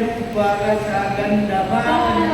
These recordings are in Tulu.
ರೂಪ ರಸ ಗಂಧ ಭಾವನೆ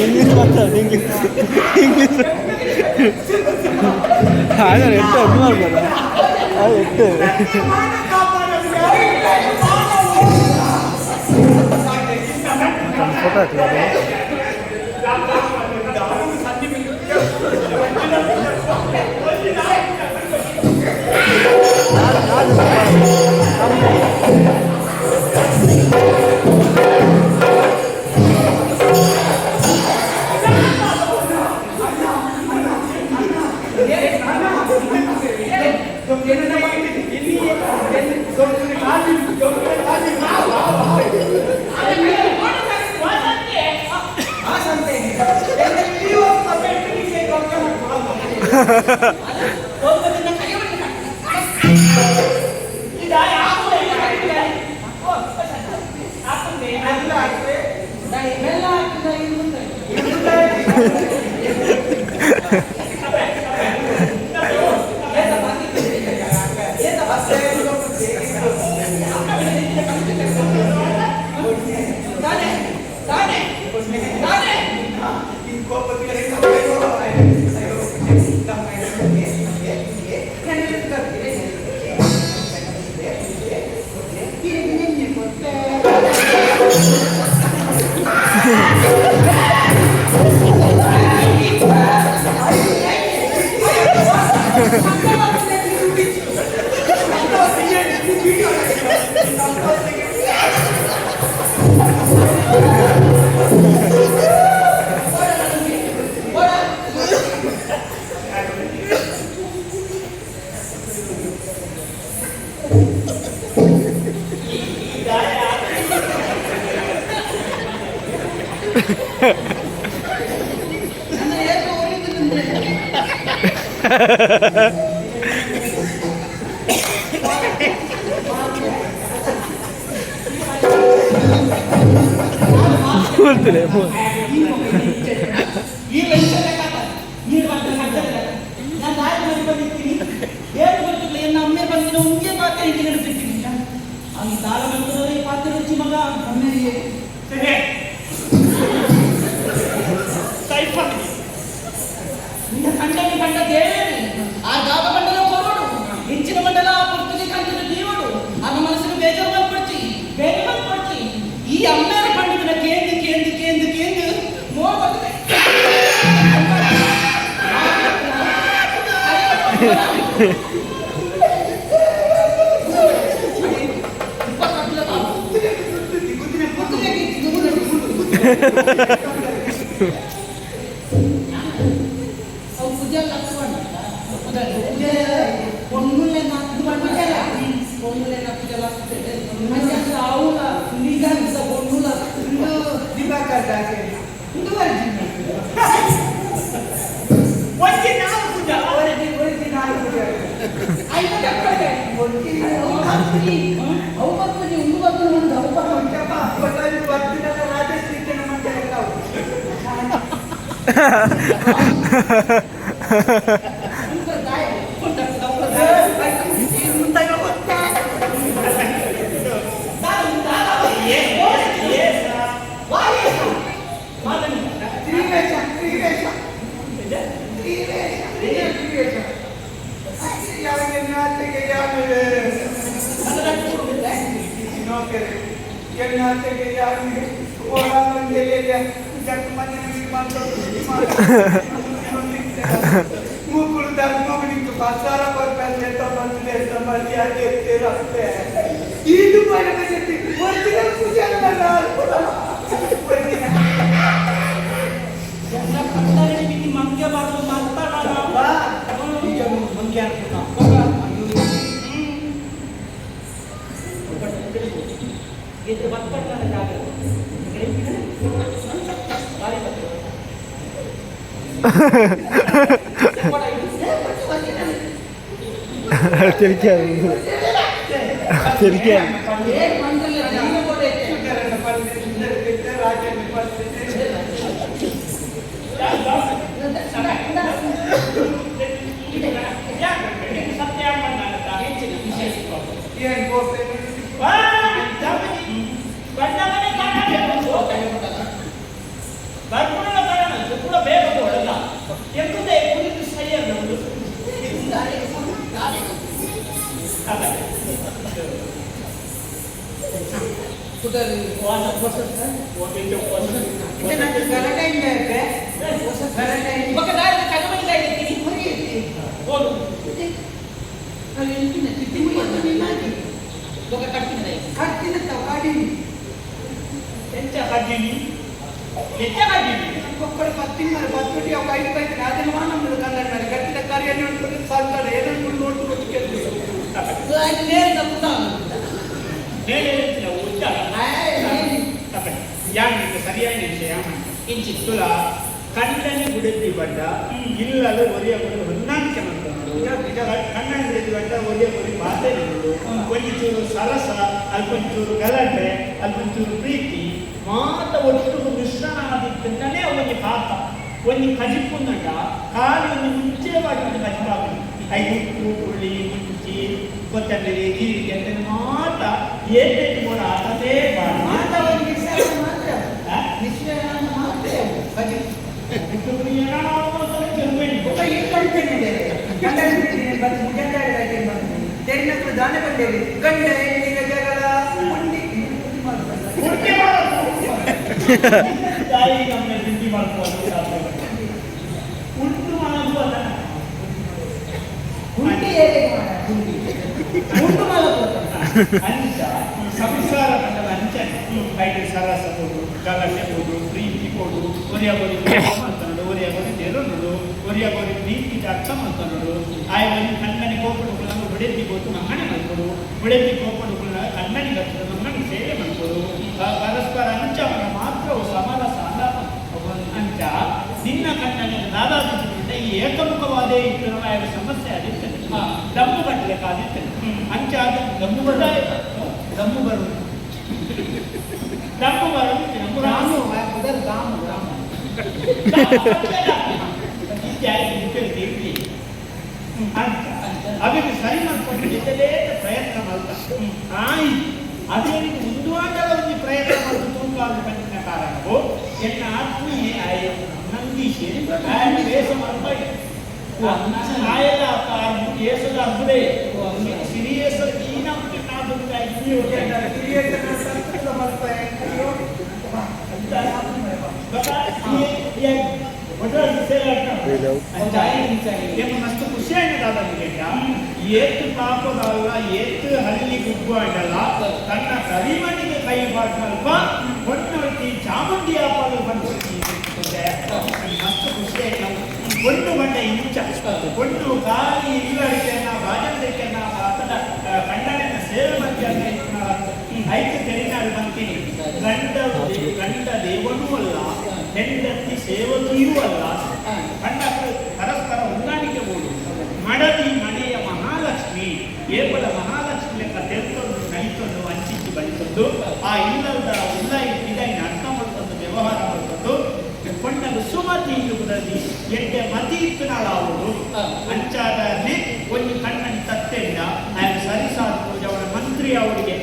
ಇಂಗ್ಲೀಷ್ ಮಾತಾಡು, ಇಂಗ್ಲೀಷ್ ಇಂಗ್ಲೀಷ್. ಹಾಗಾದ್ರೆ ಎಟ್ಟು ಅದು ಮಾಡ್ಬೋದ? ಅದು ಎಟ್ಟು. ಫೋಟೋ ಹಾಕಿ. ಮೂರ್ತಿಲೆ. ದಾಲ ಮಂತ್ರದಲ್ಲಿ ಪಾತ್ರ ರುಚಿ ಮಗ ನಿನ್ನ ಕಂಡನಿ ಕಂಡ ದೇವೇರಿ ಆ ಗಾವ ಮಂಡಲ ಕೊರೋಡು ಇಂಚಿನ ಮಂಡಲ ಆ ಪುರ್ತುಗೆ ಕಂಚಿನ ದೇವಡು ಆನ ಮನಸ್ಸಿನ ಬೇಜಾರು ಮಲ್ಪಡ್ಚಿ ಬೇರೆ ಮಲ್ಪಡ್ಚಿ ಈ ಅಮ್ಮೇರ ಪಂಡಿತನ ಕೇಂದು ಕೇಂದು ಕೇಂದು ಕೇಂದು ಮೋ ശരിക്കും ಕಣ್ಣನೆ ಗುಡೆತ್ತಿ ಬಡ್ಡ ಇಲ್ಲಲು ಒರಿಯ ಕೊಡಿ ಹೊಂದಾಣಿಕೆ ಮಾಡ್ಕೊಂಡು ಕಣ್ಣನೆ ಗುಡೆತ್ತಿ ಬಡ್ಡ ಒರಿಯ ಕೊಡಿ ಮಾತಾಡಿದ್ರು ಒಂಚೂರು ಸರಸ ಅಲ್ಪೊಂಚೂರು ಗಲಾಟೆ ಅಲ್ಪೊಂಚೂರು ಪ್ರೀತಿ ಮಾತ ಒಟ್ಟು ಮಿಶ್ರಣ ಆದಿತ್ತಂತಾನೆ ಒಂಜಿ ಪಾತ ಒಂಜಿ ಕಜಿಪುಂದಂಡ ಖಾಲಿ ಒಂದು ಮುಂಚೆವಾಗಿ ಒಂದು ಕಜಿಪಾಪು ಐದು ಉಪ್ಪು ಹುಳಿ ಮುಂಚಿ ಕೊತ್ತಂಬರಿ ಜೀರಿಗೆ ಅಂತ ಮಾತ ಏಟೆಟ್ಟು ಕೂಡ ಆತದೇ ಮಾತ ಒಂದು ಮಿಶ್ರಣ ಮಾತ್ರ ಮಿಶ್ರಣ ಮಾತ್ರ ಸಂಸಾರ ಮಂಡಲ ಅಂಚನೆ ಐಟು ಸರಸ ಕೊಡು ಗಲಾಟೆ ಕೊಡು ಪ್ರೀತಿ ಕೊಡು ಒರಿಯ ಕೊಡಿ ಮಾಡ್ತಾನಡು ಒರಿಯ ಕೊಡಿ ತೆರನುಡು ಒರಿಯ ಕೊಡಿ ಪ್ರೀತಿ ಅರ್ಥ ಮಾಡ್ತಾನಡು ಆಯ ಒಂದು ಕಣ್ಣನಿ ಕೋಪಡು ನಂಗೆ ಹೊಡೆದಿ ಗೊತ್ತು ಮಂಗಣೆ ಮಾಡ್ಕೊಡು ಹೊಡೆದಿ ಕೋಪಡು ಕಣ್ಣನಿ ಗತ್ತು ಮಂಗಣಿ ಸೇವೆ ಮಾಡ್ಕೊಡು ಪರಸ್ಪರ ಅಂಚವನ ಮಾತ್ರವು ಸಮರಸ ಅಲ್ಲ ಅಂಚ ನಿನ್ನ ಕಣ್ಣಲ್ಲಿ ದಾದಾಜಿಯಿಂದ ಈ ಏಕಮುಖವಾದ ಇತ್ತು ಸಮಸ್ಯೆ ಆದಿರ್ತದೆ ದಮ್ಮು ಕಟ್ಟಲಿಕ್ಕೆ ಆದಿರ್ತದೆ ಅಂಚ ಅದು ದಮ್ಮು ಬರ ದಮ್ಮು ಬರುವುದು ದಮ್ಮು ಬರುವುದು ನಮ್ಮ ರಾಮು ಮೊದಲು ರಾಮು ರಾಮು ಅಂತ ಅದಕ್ಕೆ ಸರಿ ಮಾಡ್ಕೊಂಡು ಜೊತೆಲೇ ಪ್ರಯತ್ನ ಮಾಡ್ತಾ ಆಯ್ತು. ಅದೇ ರೀತಿ ಉಂದುವಾಂಡಲ ಒಂದು ಪ್ರಯತ್ನ ಮತ್ತು ತೂಕಾದ ಪಂಚಿನ ಕಾರಣವು ಎನ್ನ ಆತ್ಮೀಯ ಆಯ ನಂದೀಶ್ ಆಯನ ವೇಷ ಮಲ್ಪ ಆಯಲ್ಲ ಏಸದ ಅರ್ಬುದೆ ಸಿರಿಯಸ್ ಈ ನಮ್ಮ ಮಸ್ತ್ ಖುಷಿ ಆಗಿದೆ ದಾದ. ಏತು ಪಾಪದಲ್ಲ, ಏತು ಹಲ್ಲಿ ಗುಗ್ಗು ಆಡಲ್ಲ, ತನ್ನ ಕರಿಮಣಿಗೆ ಕೈ ಬಾಟಲ್ಪ ಹೊನ್ನೊಟ್ಟಿ ಚಾಮುಂಡಿ ಆಪಲು ಬಂದು ಮಸ್ತ್ ಖುಷಿ ಆಯ್ತು. ಒಂದು ಬಂಡ ಇಂಚ ಒಂದು ಖಾಲಿ ಇಲ್ಲಡಿಕೆಯನ್ನ ಬಾಜನದಕ್ಕೆನ್ನ ಆತನ ಕಂಡನೆನ್ನ ಸೇವೆ ಮಾಡ್ತೀಯನ್ನ ಐದು ತೆರಿನಾಡು ಬಂತೀನಿ. ಗಂಡ ಗಂಡ ದೇವನೂ ಅಲ್ಲ, ಹೆಂಡತಿ ಸೇವಕಿಯೂ ಅಲ್ಲ. ಗಂಡ ಪರಸ್ಪರ ಹೊಂದಾಣಿಕೆ ಬೋಡು. ಮಡದಿ ಮನೆಯ ಮಹಾಲಕ್ಷ್ಮಿ. ಏಪಲ ಮಹಾಲಕ್ಷ್ಮಿ ಲೆಕ್ಕ ತೆರ್ತೊಂದು ನಲಿತೊಂದು ಅಂಚಿಂಚಿ ಬಲಿತೊಂದು ಆ ಇಲ್ಲದ ಉಲ್ಲ ಇದಾಯಿನ ಅರ್ಥ ಮಾಡ್ಕೊಂಡು ವ್ಯವಹಾರ ಮಾಡ್ಕೊಂಡು ಕೊಂಡಲು ಸುಮತಿ ಇರುವುದಲ್ಲಿ ಎಡ್ಡೆ ಮತಿ ಇತ್ತು ನಾಳಾವುದು. ಅಂಚಾದಲ್ಲಿ ಒಂದು ಕಣ್ಣನ ತತ್ತೆಂಡ ಆಯ್ ಸರಿಸಾದ ಪೂಜೆ ಅವನ ಮಂತ್ರಿ ಅವರಿಗೆ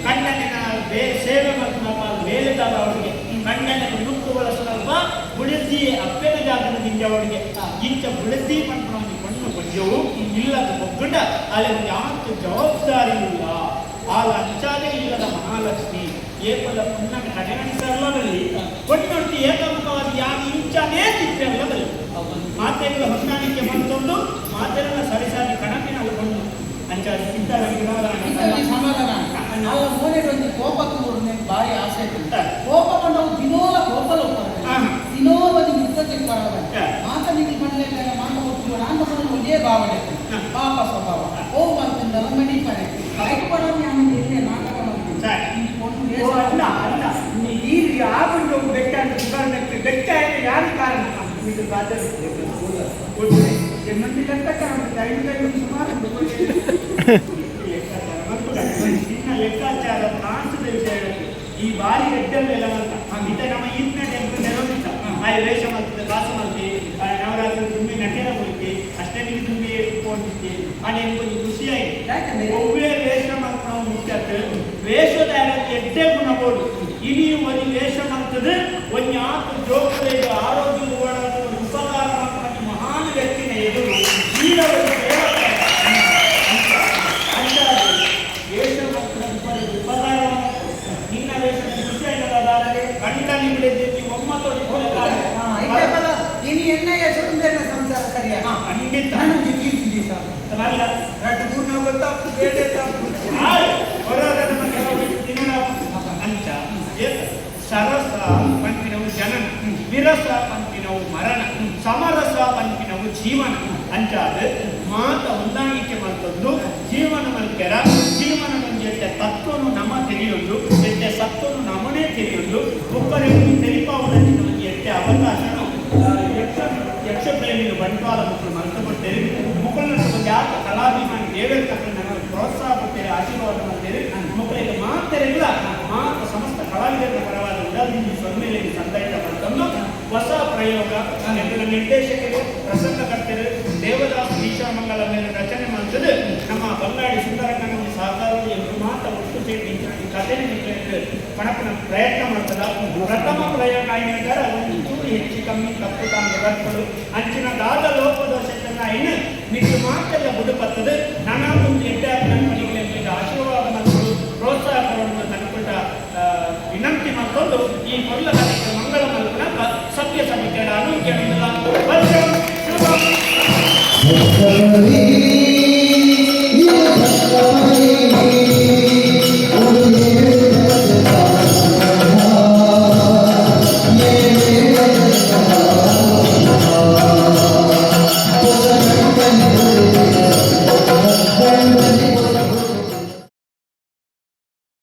ಕಣ್ಣನಿನ ಸೇವೆ ಮತ್ತು ಬೇಲೆದಾದ ಅವರಿಗೆ ಕಣ್ಣನ ನುಕ್ಕು ಬಳಸಲ್ವ ಬುಡದಿ ಅಪ್ಪೆನ ಜಾಗದ ದಿಂಜವಳಿಗೆ ಇಂಚ ಬುಡದಿ ಪಂಪನ ಕೊಂಡು ಕೊಂಜವು ಇಲ್ಲದ ಬೊಗ್ಗುಂಡ ಅಲ್ಲಿ ಯಾತು ಜವಾಬ್ದಾರಿ ಇಲ್ಲ. ಆ ಅಂಚಾದೆ ಇಲ್ಲದ ಮಹಾಲಕ್ಷ್ಮಿ ಏಪಲ ಪುಣ್ಣನ ಕಡೆಗಣಿಸಲ್ಲದಲ್ಲಿ ಒಟ್ಟೊಟ್ಟು ಏಕಮುಖವಾದ ಯಾರು ಇಂಚಾನೇ ತಿಪ್ಪಲ್ಲದಲ್ಲಿ ಮಾತೆಗಳ ಹೊಂದಾಣಿಕೆ ಬಂತೊಂದು ಮಾತೆಲ್ಲ ಸರಿಸಾಗಿ ಕಣಪಿನ ಕೊಂಡು ಅಂಚ ಇಂಥಲ್ಲಿ ಸಮಾಧಾನ. ನಾವು ಮೋನೆಡ್ ಒಂದು ಕೋಪ ತೂರ್ನೆ ಬಾರಿ ಆಸೆ ಇತ್ತು. ಕೋಪ ಬಂದವು ದಿನೋಲ ಕೋಪಲ ಹೋಗ್ತಾರೆ, ದಿನೋಲ ಒಂದು ಯುದ್ಧಕ್ಕೆ ಬರೋದ. ಮಾತ ನಿಮಗೆ ಬಂದ ಮಾತ ಒಟ್ಟು ನಾನು ಬಂದು ಒಂದೇ ಭಾವನೆ ಪಾಪ ಸ್ವಭಾವ ಓ ಮಂತಿಂದಲ್ಲ ಮಣಿಪನೆ ಬೈಕ್ ಪಡೋದು ನಾನು ಎಲ್ಲಿ ನಾಟಕ ಮಾಡ್ತೀನಿ. ಓ ಅಲ್ಲ ಅಲ್ಲ, ಈ ಆಗುಂಡು ಬೆಟ್ಟ ಅಂತ ಸುಧಾರಣೆ ಬೆಟ್ಟ ಆಯ್ತು, ಯಾರು ಕಾರಣ? ಇದು ಇನ್ನೊಂದು ಲೆಕ್ಕಾಚಾರ ಉಂಟು. ಐದು ಐದು ಸುಮಾರು ಉಂಟು. ನಿನ್ನ ಲೆಕ್ಕಾಚಾರ ಪ್ರಾಂತದ ವಿಷಯ ಹೇಳುತ್ತೆ. ಈ ಬಾರಿ ಎಡ್ಡಲ್ಲೆಲ್ಲ ಅಂತ ಇತ್ತ ನಮ್ಮ ಈತ್ನ ಟೆಂಪಲ್ ನೆರವಿತ್ತ ಆಯ್ ವೇಷ ಮಾಡ್ತದೆ ಕಾಸು ಮಾಡ್ತಿ ನವರಾತ್ರಿ ತುಂಬಿ ನಟೇರ ಹೋಗಿ ಅಷ್ಟಮಿಗೆ ತುಂಬಿ ಪೋಣಿಸ್ತಿ ಆನೆ కొంచెం ಖುಷಿ ಆಯ್ತು. ಯಾಕಂದ್ರೆ ಒವ್ವೇ ವೇಷ ಮಾಡ್ಕೊಂಡು ಮುಖ್ಯ ವೇಷದ ಎಡ್ಡೆ ಗುಣ ಬೋಡು. ಇನಿ ಒಂದು ವೇಷ ಮಾಡ್ತದೆ ಒಂಜಿ ಆತು ಜೋಕುಲೆಗ್ ಆರೋಗ್ಯ ಉಪಕಾರ ಮಾಡ್ಕೊಂಡು ಮಹಾನ್ ವ್ಯಕ್ತಿನ ಎದುರು ವೀರವರು ವೇಷ ಮಾಡ್ಕೊಂಡು ಉಪಕಾರ ನಿನ್ನ ವೇಷ ಖುಷಿ ಆಯ್ತದ ಕಂಡ ನಿಮಗೆ ಒಮ್ಮತೋಡಿ. ಇನಿ ಎನ್ನ ಹೆಸರು ಸಂಸಾರ ಸರಿಯಾ? ಖಂಡಿತ. ನಾನು ಕೀರ್ತಿ ಸರ್. ಅಲ್ಲ. ರಟ್ಟು ಗುಣ ಗೊತ್ತಾಗ್ತದೆ, ಬೇಡ ತಪ್ಪು. ಆಯ್, ಹೊರಗಡೆ ನಮ್ಮ ಕೆಲವು ತಿನ್ನಡ ಅಂಚ ಸರಸ ಪಂಪಿನವು ಜನನ, ವಿರಸ ಪಂಪಿನವು ಮರಣ, ಸಮರಸ ಪಂಪಿನವು ಜೀವನ. ಅಂಚಾದ ಮಾತ ಹೊಂದಾಣಿಕೆ ಮಲ್ತೊಂದು ಜೀವನ ಮಲ್ಕೆರ ಜೀವನ ಎತ್ತೆ ತತ್ವನು ನಮ ತಿಳಿಯೊಂದು, ಎತ್ತೆ ಸತ್ವನು ನಮನೇ ತಿಳಿಯೊಂದು, ಒಬ್ಬರಿಗೆ ತಿಳಿಪಾವುದಕ್ಕೆ ಒಂಜಿ ಎತ್ತೆ ಅವಕಾಶನು ಯಕ್ಷ ಯಕ್ಷ ಪ್ರೇಮಿಲು ಬಂಟ್ವಾಳ ಮಕ್ಕಳು ಮಲ್ತ ಕೊಡ್ತೇವೆ. ಮುಕ್ಕಳನ್ನ ಜಾತ ಕಲಾಭಿಮಾನಿ ದೇವೇರ್ ತಕ್ಕಂಡ ಪ್ರೋತ್ಸಾಹ ಕೊಡ್ತೇವೆ, ಆಶೀರ್ವಾದ ಮಾಡ್ತೇವೆ. ಮಕ್ಕಳಿಗೆ ಮಾತೆರೆಲ್ಲ ಮಾತ ಸಮಸ್ತ ಕಲಾವಿದರ ಪರವಾದ ಉಡಾದಿಂದ ಸೊನ್ನೆಲೆ ಸಂದಾಯ ಮಾಡ್ಕೊಂಡು ಹೊಸ ಪ್ರಯೋಗ ಎಂಬ ನಿರ್ದೇಶಕರು ಪ್ರಸಂಗಕರ್ತರು ದೇವದಾಸ್ ಈಶಾಮಂಗಲ ಮೇಲೆ ರಚನೆ ಮಾಡ್ತದೆ. ನಮ್ಮ ಬಂಗಾಡಿ ಸುಂದರಂಗನ ಸಹಕಾರ ಎಂದು ಮಾತ ಒಟ್ಟು ಸೇರಿ ಈ ಕಥೆ ಪಣಪನ ಪ್ರಯತ್ನ ಮಾಡ್ತದ. ಪ್ರಥಮ ಪ್ರಯೋಗ అయినాక ಒಂದು ಚೂರು ಹೆಚ್ಚು ಕಮ್ಮಿ ತಪ್ಪು ತಾಂಗ ಬರ್ಪಡು. ಅಂಚಿನ ದಾದ ಲೋಪದೋಷಕ್ಕನ್ನ ಇನ್ನು మీకు ಮಾತೆಲ್ಲ ಬುಡುಪತ್ತದು. ನಾನಾ ಒಂದು ಎಡ್ಡೆ ಮನೆಗಳಿಗೆ ಆಶೀರ್ವಾದ ಮತ್ತು ಪ್ರೋತ್ಸಾಹ ಕೊಡುವಂತ ತನಕುಂಟ ವಿನಂತಿ ಮಾಡಿಕೊಂಡು ಈ ಮೊದಲ ಕಥೆಗೆ ಮಂಗಳ ಮಲ್ಪನ ಸಭ್ಯ ಸಮಿತಿಯ ಅನುಜ್ಞೆ. ಶುಭಂ. Thank